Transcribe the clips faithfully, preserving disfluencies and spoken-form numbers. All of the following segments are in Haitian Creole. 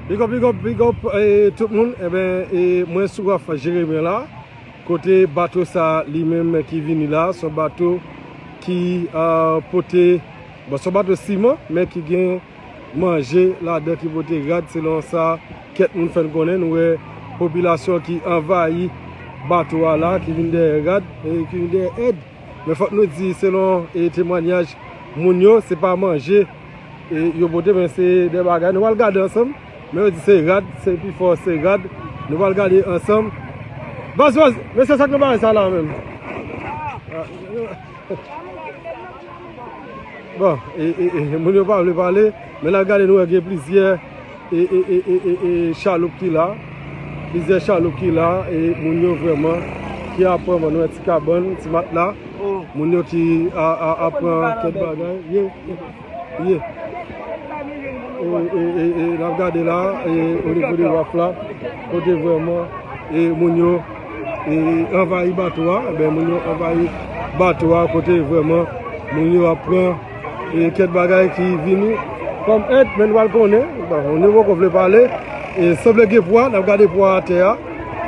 Big up, big up, big up, eh, tout moun. Eben, eh, mwen sou waf Jeremi la. Kote bato sa li menm ki vini la, se yon bato ki, ah, pote, bon, se yon bato siman, men ki gen manje ladan, ki pote rad, selon sa kèk moun fè n konnen. Nou wè popilasyon ki anvayi bato a la, ki vin dèyè rad, e ki vin dèyè èd. Men fòk nou di, selon, e, temwanyaj moun yo, se pa manje, e, yo pote, men se de bagay. Nou pral gade ansanm, men yo di se rad, se pifò, se rad. Nou pral gade ansanm. Baz, baz, mesye, sa k nan bagay sa la menm? Bon, e, e, e, moun yo pa vle pale, men n ap gade, nou wè gen plizyè e, e, e, e, e, e, chaloup ki la. Plizyè chaloup ki la, e moun yo vrèman ki ap pran, bon, nou wè ti kabann, ti matla. Moun yo ki a, a, ap pran kèk bagay. Ye, ye. E, e, e, e, n ap gade la, e, o nivo de waf la, kote vrèman, e, moun yo, e, anvayi bato a, ben, moun yo anvayi bato a, kote vrèman moun yo ap pran e kèk bagay ki vini kòm èd, men nou pral konnen. Bon, nou poko vle pale. E sanble gen pwa, n ap gade pwa atè a.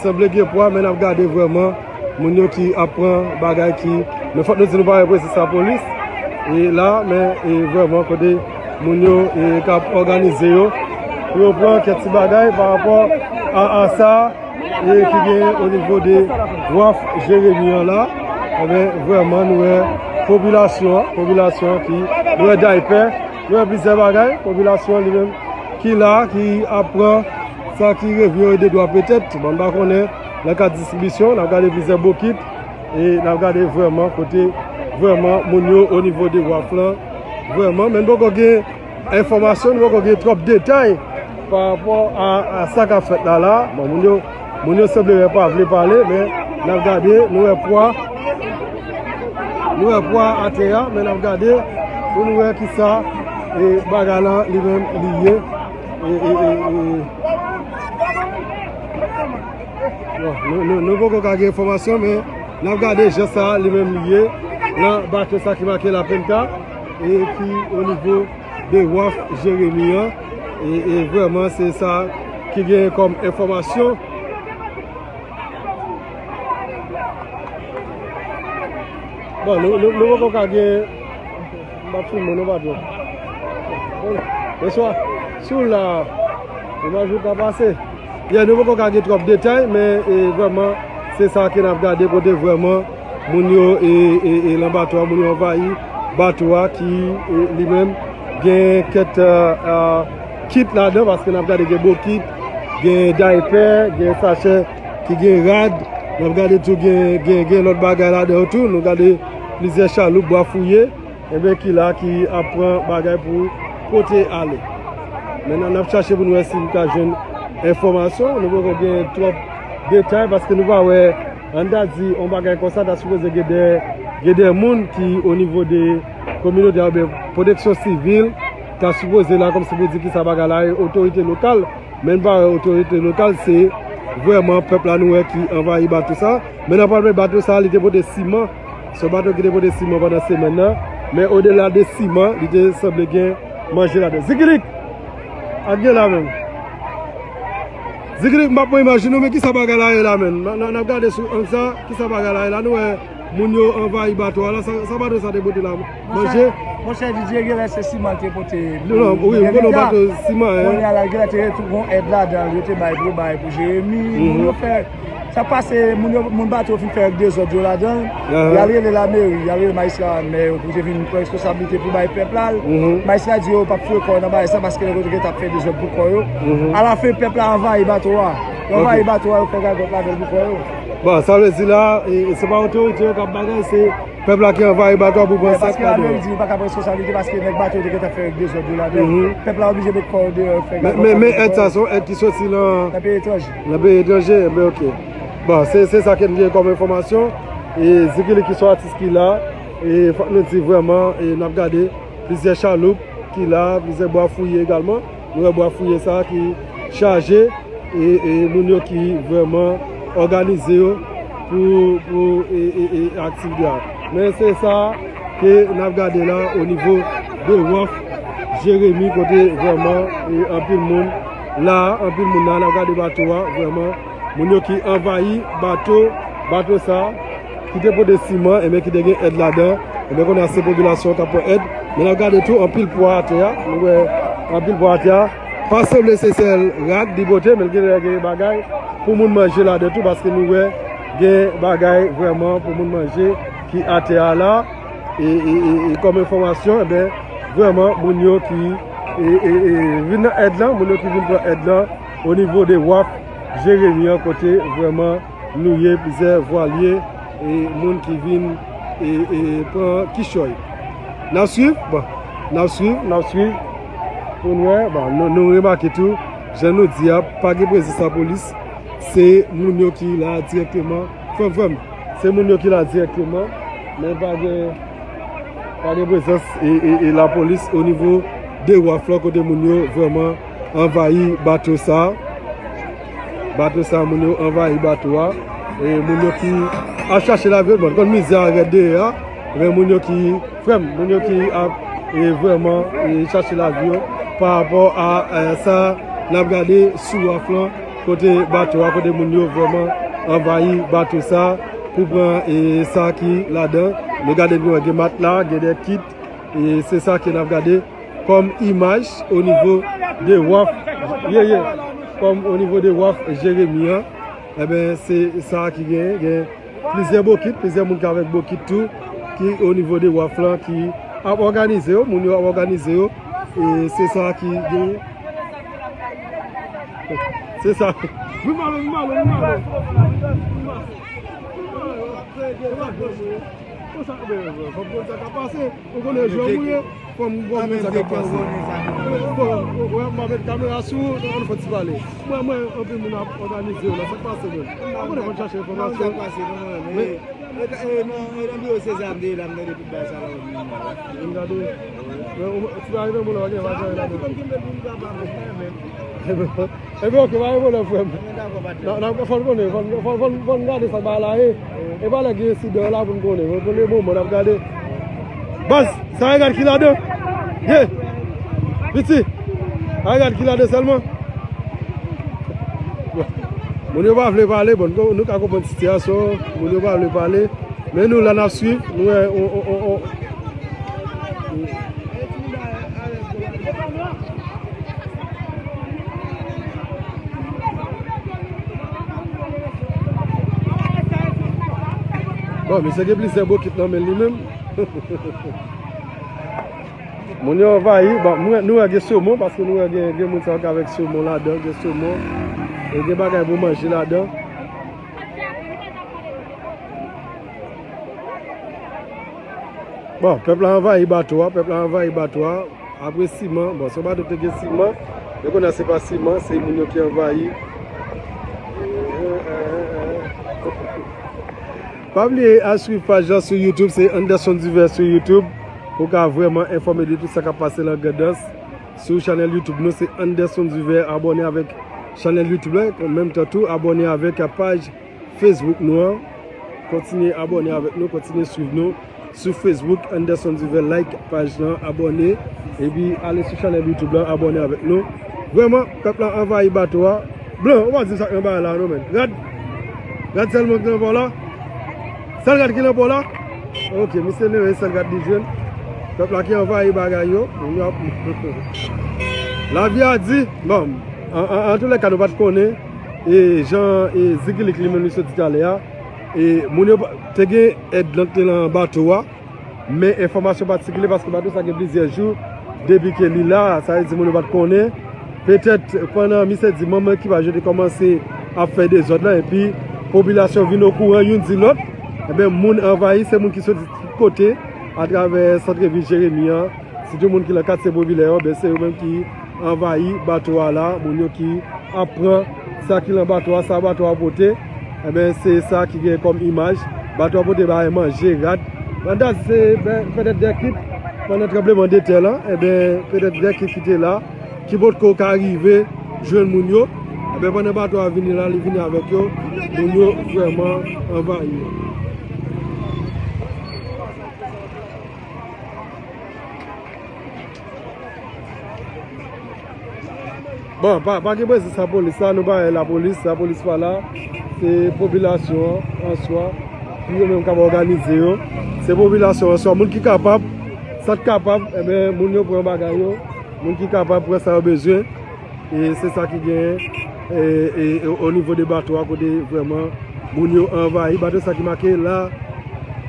Sanble gen pwa, men n ap gade vrèman moun yo ki ap pran bagay ki, men fòk nou di nou pa wè prezans lapolis. E la, men, e vrèman kote moun yo, e k ap òganize yo pou yo pran kèk ti bagay pa rapò a, a sa e ki gen o nivo de waf Jeremi an la, enben, vrèman, nou wè popilasyon an, popilasyon an ki, nou wè daypè, nou wè plizyè bagay, popilasyon an li menm ki la, ki ap pran sa ki revyen yo de dwa petèt. Bon, n pa konnen nan kad distribisyon, n ap gade plizyè bokit, e n ap gade vrèman kote vrèman moun yo o nivo de waf lan, vrèman, men n poko gen enfòmasyon, nou poko gen twòp detay pa rapò a, a sa k ap fèt la la. Bon, moun yo, moun yo sanble wè pa vle pale, men n ap gade, nou wè pwa, nou wè pwa atè a, men n ap gade pou nou wè kisa, e, bagay lan li menm li ye. E, e, e, e. Bon, nou, nou, nou poko ka gen enfòmasyon, men n ap gade jan sa li menm li ye nan bato sa ki make La Pinta e ki o nivo de waf Jeremi an. E, e vrèman, se sa ki gen kòm enfòmasyon. Bon, nou, nou, nou poko ka gen, m ap filme nou patwon. Bonswa. Si w la, imaj ou ka pase. Yeah, nou poko ka gen twòp detay, men, e, vrèman, se sa ke n ap gade kote vrèman moun yo, e, e, e, lan bato a, moun yo anvayi bato a ki, e, li menm gen kèk, e, e, kit ladan, paske n ap gade gen bokit, gen daypè, gen sachè ki gen rad, n ap gade tou gen, gen, gen lòt bagay ladan yo tou, nou gade plizyè chaloup bwa fouye. Enben, ki la, ki ap pran bagay pou pote ale. Mentnan, n ap chache pou n wè si n ka jwenn enfòmasyon. Nou poko gen twòp detay paske nou pa wè, ann ta di, yon bagay konsa ta sipoze gen de, gen de moun ki o nivo de kominote a oubyen pwoteksyon sivil ta sipoze la kòmsi pou di kisa bagay la ye, otorite lokal. Men n pa wè otorite lokal, se vrèman pèp la nou wè ki anvayi bato sa. Men n ap raple bato sa, li te pote siman. Se yon bato ki te pote siman pandan semèn nan. Men odela de siman, li te sanble gen manje ladan. Zikilik! Ak gen la menm. Zikilik, m ap pran imaj nou, men kisa bagay la ye la menm? N, n, n ap gade sou ang sa, kisa bagay la ye la? Nou wè moun yo anvayi bato a la. Sa, sa bato sa te pote la? Manje? Monchè, Didier genlè se siman l te pote. Non, non, wi, m konnen yon bato siman, en. Kounye a la, genlè te tou gon èd ladan l, yo te bay pou bay pou Jeremi. Moun yo fè, sa pase, moun yo, moun bato yo fin fè dezòd yo ladan l. Y al rele lameri, y al rele majistra, mè yo pou te vin pran responsablite pou bay pèp la. Majistra di yo p ap foure kò yo nan bagay sa paske nèg yo te gentan ap fè dezòd pou kò yo. Alafen, pèp la anvayi bato a. Yo anvayi bato a, yo fè gagòt ladan l pou kò yo. Bon, sa vle di la, e, e se pa otorite yo k ap bagay, se pèp la ki anvayi bato a pou pran sa k pa dwe. Paske lameri di li pa ka pran responsablite paske nèg bato yo te gentan fè dezòd yo ladan. Pèp la oblije met kò yo deyò, fè gagòt. Men, men, men èd sa, se yon èd ki soti nan, nan peyi etranje. Nan peyi etranje, enben, ok. Bon, se, se sa ke n gen kòm enfòmasyon. E Zikili ki se yon atis ki la, e fòk nou di vrèman, e n ap gade plizyè chaloup ki la, plizyè bwa fouye egalman. Nou wè bwa fouye sa ki chaje, e, e moun yo ki vrèman òganize yo pou, pou, e, e, e aktivite a. Men se sa ke n ap gade la o nivo de waf Jeremi kote vrèman, e, anpil moun La, anpil moun la, n ap gade bato a, vrèman, moun yo ki anvayi bato, bato sa, ki te pote siman, ebyen, ki te gen èd ladan, ebyen, kounye a se popilasyon k ap pran èd, men n ap gade tou, anpil pwa atè a, nou wè, anpil pwa atè a, pa sanble se sèl rad li pote, men l gen, gen bagay pou moun manje ladan tou, paske nou wè, gen bagay vrèman pou moun manje ki atè a la, e, e, e, e kòm enfòmasyon, ebyen, vrèman, moun yo ki e, e, e, vin nan èd lan, moun yo ki vin pran èd lan, o nivo de waf Jeremi an, kote vrèman nou ye, plizyè vwalye, e moun ki vin, e, e, pran kichòy. N ap swiv, bon, n ap swiv, n ap swiv, pou n wè, bon, nou, nou remake tou, jan nou di a, pa gen prezans lapolis, se moun yo ki la dirèkteman, frè m, frè m, se moun yo ki la dirèkteman, men pa gen, pa gen prezans e, e, e lapolis o nivo de waf lan kote moun yo vrèman anvayi bato sa. Bato sa, moun yo anvayi bato a. E moun yo ki ap chache lavi yo, bon, konn mizè a rèd dèyè a. Men moun yo ki, frè m, moun yo ki ap e vrèman e chache lavi yo pa rapò a e, sa n ap gade sou waf lan. Kote bato a, kote moun yo vrèman anvayi bato sa pou pran e sa ki ladan. Nou gade byen, gen matla, gen de kit, e se sa ke n ap gade kòm imaj o nivo de waf, ye, ye, kòm o nivo de waf Jeremi an. Ebyen, se sa ki gen, gen plizyè bokit, plizyè moun ki avèk bokit tou, ki o nivo de waf lan, ki ap òganize yo, moun yo ap òganize yo, e se sa ki gen. Se sa. Vin malo, vin malo, vin malo. Konsa, men, fòk konn sa k ap pase. Ou konnen jwè mwen ye, fòm bon, men sa k ap pase. Bon, ou wè, m ap met kamera sou ou, ann fè ti pale. Mwen, mwen, anpil moun ap òganize yo la, sa k pase menm? Ou konnen fò n chache enfòmasyon. Men, e, e, nan, e, nan biwo Seza m te ye la, m tande tout bagay sa la. Vin gade. Men, ou, ti bagay nan moun la, pa gen bagay la. Ebyen, oke, pa gen pwoblèm, frè m. N ap, n ap, fò n konnen, fò n, fò n, fò n, fò n gade sa bay la ye. E pa lè gen ensidan la pou n konnen. Pou le moman, n ap gade. Baz, sa regad ki ladan? Ye! Piti! Sa regad ki ladan sèlman? Bon. Moun yo pa vle pale, bon, nou, nou ka konprann sitiyasyon, moun yo pa vle pale. Men nou la, n ap swiv, nou wè, on, on, on, on. Bon, misye gen plizyè bokit nan men li menm. Moun yo anvayi, bon, nou wè, nou wè gen somon, paske nou wè gen, gen moun sa yo ki avèk somon ladan, gen somon, e gen bagay pou manje ladan. Bon, pèp la anvayi bato a, pèp la anvayi bato a. Apre siman, bon, se yon bato ki te gen siman, men kounye a se pa siman, se moun yo ki anvayi. Pa bliye al swiv paj la sou YouTube, se Anderson Duvert sou YouTube, pou w ka vrèman enfòme de tout sa k ap pase nan Grandans. Sou chanèl YouTube nou, se Anderson Duvert, abòne avèk chanèl YouTube la, an menm tan tou, abòne avèk paj Facebook nou an. Kontinye abòne avèk nou, kontinye swiv nou sou Facebook, Anderson Duvert, like paj lan, abòne, epi ale sou chanèl YouTube lan, abòne avèk nou. Vrèman, pèp la anvayi bato a. Blan, ou pa di sa k nan bagay la non, men. Rad, rad sèlman ki nan pò la. Sèl rad ki nan pò la. Ok, misye leve sèl rad li jwenn. Pèp la ki anvayi bagay yo. Moun yo ap lavi a di, bon, an, an, antoulèka, nou pa t konnen e jan e Zigilik li menm li soti talè a, e moun yo pa, te gen èd lan ki te nan bato a, men enfòmasyon pa t sikile paske bato sa gen plizyè jou depi ke li la, sa vle di moun yo pa t konnen. Petèt pandan misye di manm ekipaj yo te kòmanse ap fè dezòd lan, epi popilasyon vin okouran youn di lòt, ebyen moun anvayi, se moun ki soti tout kote atravè santrevil Jeremi an, sitou moun ki nan katye popilè yo, ben se yo menm ki anvayi bato a la, moun yo ki ap pran sa ki nan bato a, sa bato a pote, enben se sa ki gen kòm imaj. Bato a pote bagay manje, rad. Pandan se, ben, petèt de kit, pandan tranblemanntè lan, enben petèt de kit ki te la, ki potko ka rive jwenn moun yo. Enben pandan bato a vini la, li vini avèk yo, moun yo vrèman anvayi yo. Bon, pa, pa gen prezans lapolis la, nou pa wè lapolis, lapolis pa la. Se popilasyon an, an swa, ki yo menm k ap òganize yo. Se popilasyon an swa, moun ki kapab, sa k kapab, enben, moun yo pran bagay yo. Moun ki kapab pran sa yo bezwen. E se sa ki genyen, e, e, e, o nivo de bato a, kote vrèman moun yo anvayi. Bato sa ki make la,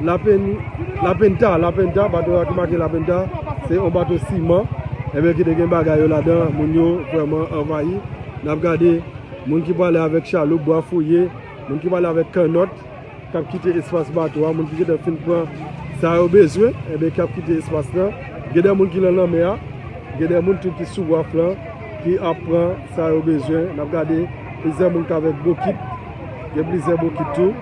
La Pen-, La Penta, La Penta, bato a ki make La Penta, se yon bato siman, enben, ki te gen bagay yo ladan, moun yo vrèman anvayi. N ap gade moun ki prale avèk chaloup, bwa fouye, moun ki prale avèk kannòt, k ap kite espas bato a, moun ki gentan fin pran sa yo bezwen, enben, k ap kite espas lan. Gen de moun ki nan lanmè a, gen de moun tou ki sou waf lan, ki ap pran sa yo bezwen. N ap gade plizyè moun k avèk bokit, gen plizyè bokit tou.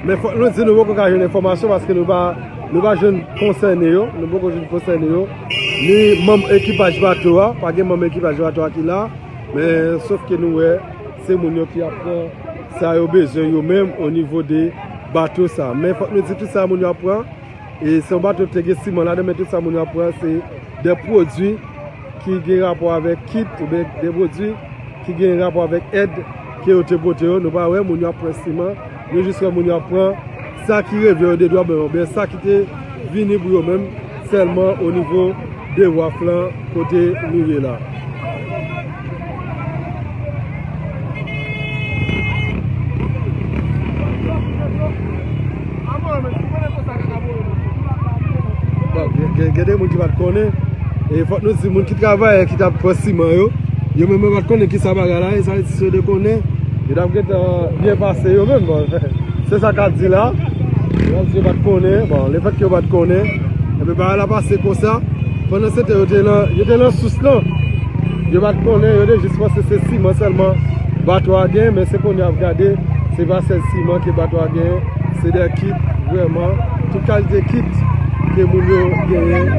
Men fòk nou di nou poko ka jwenn enfòmasyon paske nou pa, nou pa jwenn konsène yo, nou poko jwenn konsène yo, ni manm ekipaj bato a, pa gen manm ekipaj bato a ki la, men sof ke nou wè se moun yo ki ap pran sa yo bezwen yo menm o nivo de bato sa. Men fòk nou di tout sa moun yo ap pran, e se yon bato ki te gen siman ladan, men tout sa moun yo ap pran se de pwodui ki gen rapò avèk kit, oubyen de pwodui ki gen rapò avèk èd ke yo te pote yo. Nou pa wè moun yo ap pran siman, nou jis wè moun yo ap pran sa ki revyen yo de dwa, oubyen sa ki te vini pou yo menm, sèlman o nivo de waf lan kote nou ye la. Bon, gen, gen, gen de moun ki pa t konnen. E fòk nou di, moun ki travay, ki t ap pran siman yo, yo menm yo pa t konnen ki sa bagay la ye, sa vle di si yo te konnen, yo t ap gentan byen pase yo menm. Bon, se sa k ap di la. Yo di yo pa t konnen. Bon, lefètke yo pa t konnen, enben, bagay la pase konsa. Pandan se tan, yo te nan, yo te nan sous lan. Yo pa t konnen, yo te jis panse se siman sèlman bato a gen, men se kounye a ap gade, se pa sèl siman ke bato a gen, se de kit, vrèman, tout kalite kit ke moun yo genyen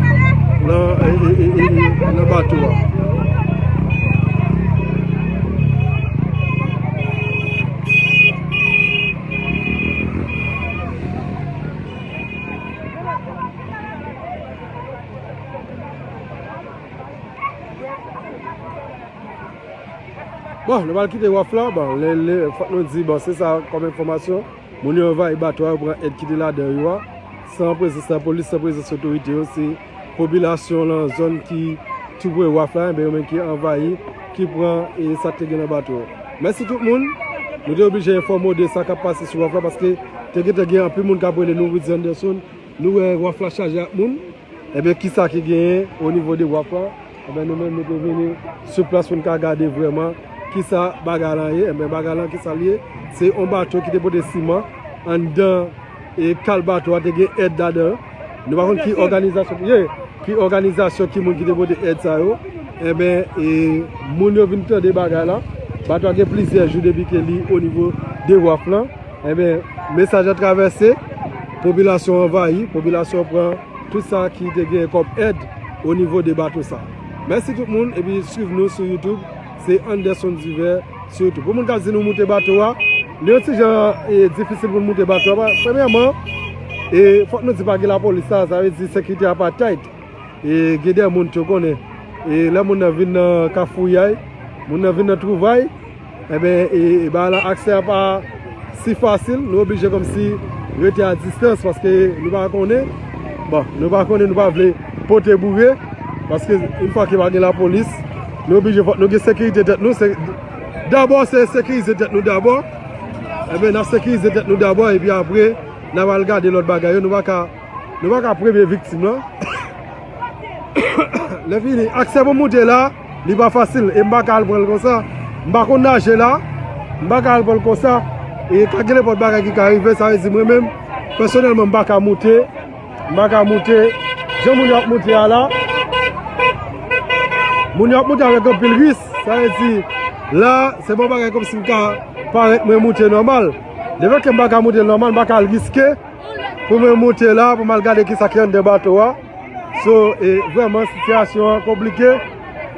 nan, e, e, e, e, e, nan bato a. Bon, nou pral kite waf la. Bon, lè, lè, fòk nou di, bon, se sa kòm enfòmasyon. Moun yo anvayi bato a, yo pran èd ki te ladan yo a. San prezans lapolis, san prezans otorite yo, se popilasyon lan zòn ki tou pre waf la, enben, yo menm ki anvayi, ki pran, e, sa k te gen nan bato yo. Mèsi tout moun. Nou te oblije enfòme w de sa k ap pase sou waf la, paske te gentan gen anpil moun k ap rele nou pou di Anderson, nou wè waf la chaje ak moun. Enben, kisa ki genyen o nivo de waf la? Enben, nou menm, nou te vini sou plas pou n ka gade vrèman kisa bagay lan ye. Enben, bagay lan, kisa l ye? Se yon bato ki te pote siman anndan, e, kal bato a, te gen èd ladan. Nou pa konn ki òganizasyon ki ye, ki òganizasyon, ki moun ki te pote èd sa yo. Enben, e, moun yo vin tande bagay la. Bato a gen plizyè jou depi ke li o nivo de waf lan. Enben, mesaj la travèse, popilasyon anvayi, popilasyon pran tout sa ki te gen kòm èd o nivo de bato sa. Mèsi tout moun, epi swiv nou sou YouTube, se Anderson Divers sou YouTube. Pou moun k ap di nou moute bato a, li yon ti jan, e, difisil pou n moute bato a. Pa, premyèman, e, fòk nou di pa gen lapolis la, sa vle di sekirite a pa tight. E gen de moun tou konnen. E lè moun nan vin nan Kafouyay, moun nan vin nan Twouvay, enben, e, e bagay la, aksè a pa si fasil. Nou oblije kòmsi rete a distans paske nou pa konnen. Bon, nou pa konnen, nou pa vle pote boure. Paske yon fwa ke pa gen lapolis, nou oblije fòk nou gen sekirite tèt nou. Se, dabò, se sekirize tèt nou dabò. Enben, n ap sekirize tèt nou dabò, epi apre, n ap al gade lòt bagay yo. Nou pa ka Nou pa ka premye viktim lan. Lè fini, aksè pou moute la, li pa fasil. E m pa ka al pran l konsa. M pa konn naje la. M pa ka al pran l konsa. E ka gen nenpòt bagay ki ka rive, sa vle di mwen menm, pèsonèlman, m pa ka moute. M pa ka moute. Jan moun yo ap moute a la, moun yo ap moute avèk anpil risk. Sa vle di, la, se pa yon bagay kòmsi m ka parèt mwen moute nòmal. Lefètke m pa ka moute nòmal, m pa ka al riske pou mwen moute la, pou m al gade kisa ki anndan bato a. So, e, vrèman, sitiyasyon an konplike.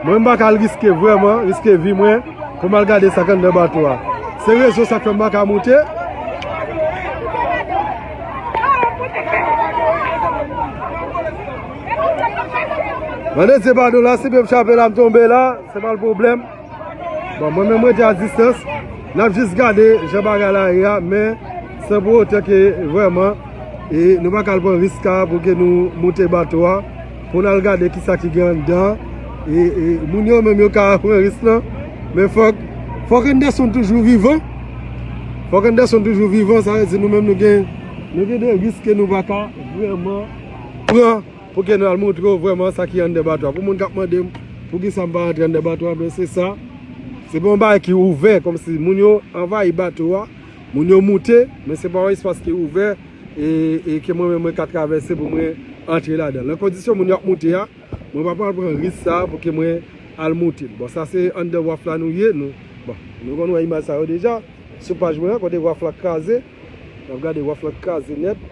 Mwen, m pa ka al riske vrèman, riske vi mwen, pou m al gade sa k anndan bato a. Se rezon sa k fè m pa ka moute. Mande se padon la, si m chape la, m tonbe la, se pa l pwoblèm. Bon, mwen menm, m rete a distans. N ap jis gade jan bagay la ye a, men san pou otan ke vrèman, e nou pa ka al pran risk sa pou ke nou moute bato a, pou n al gade kisa ki gen anndan. E, e moun yo menm, yo ka pran risk lan, men fòk, fòk Anderson toujou vivan. Fòk Anderson toujou vivan, sa vle di nou menm, nou gen, nou gen de risk ke nou pa ka vrèman pran pou ke nou al montre w vrèman sa ki anndan bato a. Pou moun k ap mande m poukisa m pa rantre anndan bato a, men se sa. Se pa yon bagay ki ouvè, kòmsi moun yo anvayi bato a, moun yo moute, men se pa yon espas ki ouvè, e, e ke mwen menm mwen ka travèse pou mwen antre ladan l. Nan kondisyon moun yo ap moute a, mwen pa pral pran risk sa pou ke mwen al moute l. Bon, sa se anndan waf la nou ye, nou. Bon, nou konn wè imaj sa yo deja. Sou paj mwen an, kote waf la kraze. N ap gade waf la kraze nèt.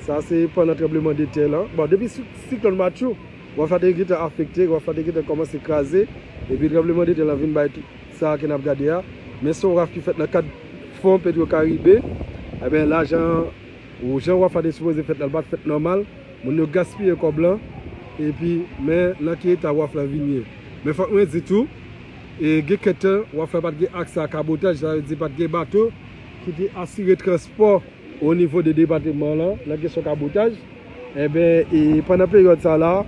Sa se pandan tranblemanntè lan. Bon, depi si-, siklòn Matthew, waf la te gentan afekte, waf la te gentan kòmanse kraze. Epi tranblemanntè lan vin bay tout sa ke n ap gade a. Men se yon waf ki fèt nan kad fon Petro Caribe. Ebyen, la jan, ou jan waf la te sipoze fèt la, l pa t fèt nòmal. Moun yo gaspiye kòb lan. Epi, men nan ki eta waf la vin ye. Men fòk mwen di tou, e gen kèk tan, waf la pa t gen aksè a kabotaj, sa vle di pa t gen bato ki te asire transpò o nivo de depatman lan, nan kesyon kabotaj. Enben, e pandan peryòd sa la,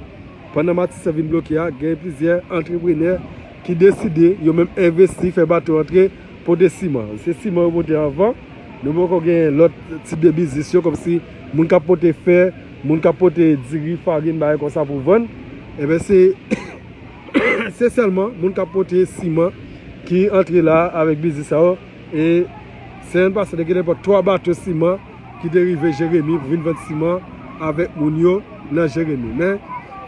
pandan Matisan vin bloke a, gen plizyè antreprenè ki deside yo menm envesti, fè bato antre, pote siman. Se siman yo pote anvan. Nou poko gen lòt tip de biznis yo, kòmsi moun k ap pote fè, moun k ap pote diri, farin, bagay konsa pou vann. Enben, se se sèlman moun k ap pote siman ki antre la avèk biznis sa yo. E semèn pase, te gen nenpòt twa bato siman ki te rive Jeremi pou vin vann siman avèk moun yo nan Jeremi. Men,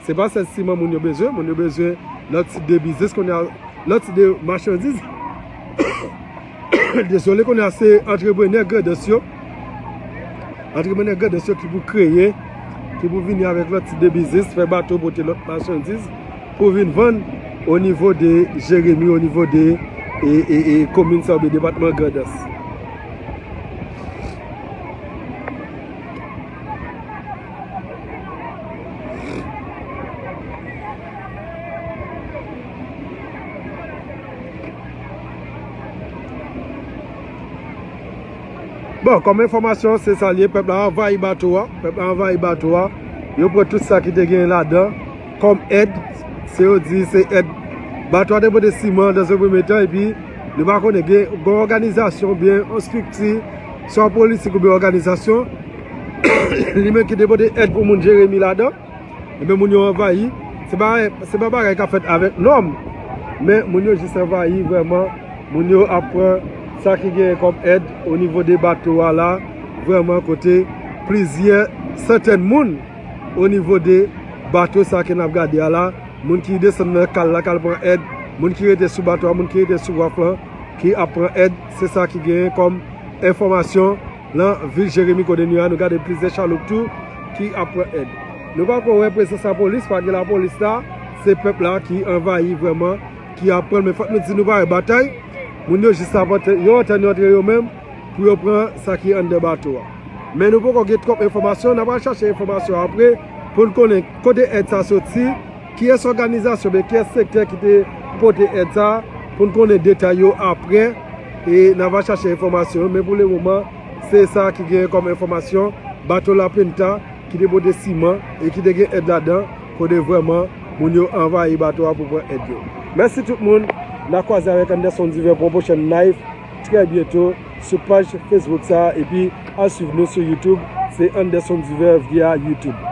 se pa sèl siman moun yo bezwen, moun yo bezwen lòt tip de biznis, kounye a, lòt tip de machandiz. Dezole, kounye a se antreprenè Grandans yo. Antreprenè Grandans yo ki pou kreye, ki pou vini avèk lòt tip de biznis, fè bato pote lòt machandiz pou vin vann o nivo de Jeremi, o nivo de, e, e, e komin sa oubyen depatman Grandans. Bon, kòm enfòmasyon, se sa l ye, pèp la anvayi bato a, pèp la anvayi bato a, yo pran tout sa ki te gen ladan kòm èd, se yo di se èd. Bato a te pote siman nan yon premye tan, epi nou pa konnen gen yon òganizasyon oubyen yon estrikti, swa politik oubyen òganizasyon, li menm ki te pote èd pou moun Jeremi ladan. Ebyen, moun yo anvayi. Se pa, se pa bagay k ap fèt avèk nòm. Men moun yo jis anvayi vrèman. Moun yo ap pran sa ki genyen kòm èd o nivo de bato a la. Vrèman, kote plizyè santèn moun o nivo de bato sa ke n ap gade a la. Moun ki desann nan kal la, k al pran èd. Moun ki rete sou bato a, moun ki rete sou waf lan, ki ap pran èd. Se sa ki genyen kòm enfòmasyon. Nan vil Jeremi kote nou ye a, nou gade plizyè chaloup tou ki ap pran èd. Nou pako wè prezans lapolis, pa gen lapolis la, se pèp la ki anvayi vrèman, ki ap pran, men fòk nou di nou pa wè batay. Moun yo jis ap antre, yo antre, yo antre yo menm pou yo pran sa ki anndan bato a. Men nou poko gen twòp enfòmasyon, n a pral chache enfòmasyon apre pou n konnen kote èd sa soti, kiyès òganizasyon oubyen kiyès sektè ki te pote èd sa a, pou n konnen detay yo apre, e n a va chache enfòmasyon yo, men pou lemoman, se sa ki genyen kòm enfòmasyon, bato La Pinta ki te pote siman e ki te gen èd ladan, kote vrèman moun yo anvayi bato a pou pran èd yo. Mèsi tout moun, n a kwaze avèk Anderson Divin pou yon pwochèn live trè byento sou paj Facebook sa a, epi al swiv nou sou YouTube, se Anderson Divin via YouTube.